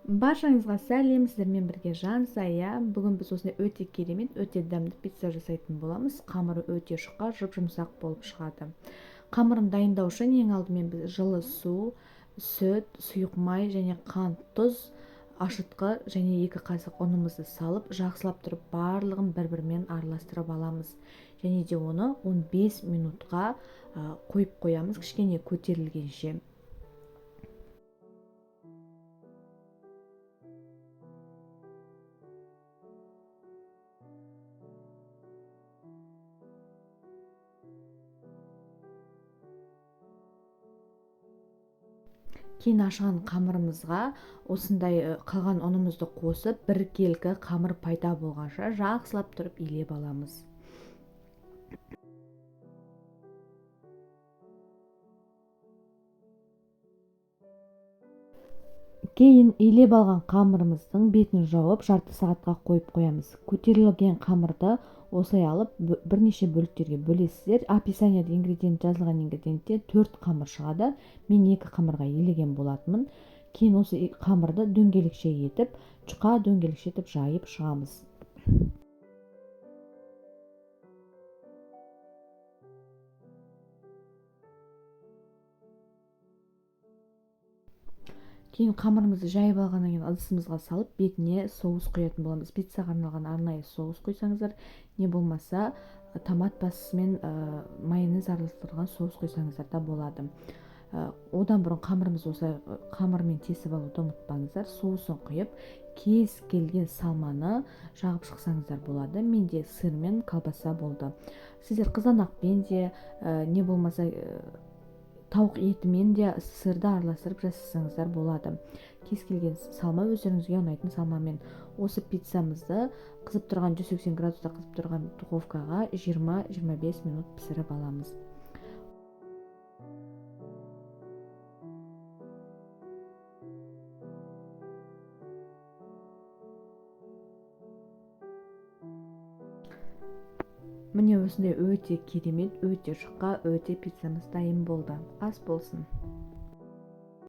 Баршаңызға сәлем, сіздермен бірге Жансая. Бүгін біз осындай өте керемет, өте дәмді пицца жасайтын боламыз. Қамыры өте жұқа, жұп-жұмсақ болып шығады. Қамырын дайындау үшін ең алдымен біз жылы су, сүт, сұйық май және қант, тұз, ашытқы және 2 қасық ұнымызды салып, жақсылап тұрып барлығын бір-бірімен араластырып аламыз. Және де оны 15 минутқа қойып қоямыз, кішкене көтерілгенше. Кейін ашқан қамырымызға осындай қалған ұнымызды қосып, біркелкі қамыр пайда болғанша жақсылап тұрып илеп аламыз. Кейін илеп алған қамырымыздың бетін жауып, жарты сағатқа қойып қоямыз. Көтерілген қамырды осылай алып, бірнеше бөліктерге бөлесіздер. Описанияда ингредиент жазылған ингредиентте 4 қамыр шығады. Мен 2 қамырға илеген болатынмын. Кейін осы қамырды дөңгелекше етіп, жұқа дөңгелекше етіп жайып шығамыз. Кейін қамырымызды жайып алғаннан кейін ыдысымызға салып, бетіне соус құятын боламыз. Пиццаға арналған арнайы соус құйсаңыздар, не болмаса томат пастасымен майонез араластырылған соус құйсаңыздар да болады. Одан бұрын қамырымызды осылай қамырмен тесіп алуды ұмытпаңыздар. Соусын құйып, кез келген салманы жағып шықсаңыздар болады. Менде сыр мен колбаса болды. Сіздер қызанақпен де, не болмаса тауық етімен де сырды араластырып жасасаңыздар болады. Кез келген салма өздеріңізге ұнайтын салмамен. Осы пиццамызды қызып тұрған 180 градуста қызып тұрған духовкаға 20-25 минут пісіріп аламыз. Міне осындай өте керемет, өте жұқа, өте пиццамыз дайын болды. Ас болсын.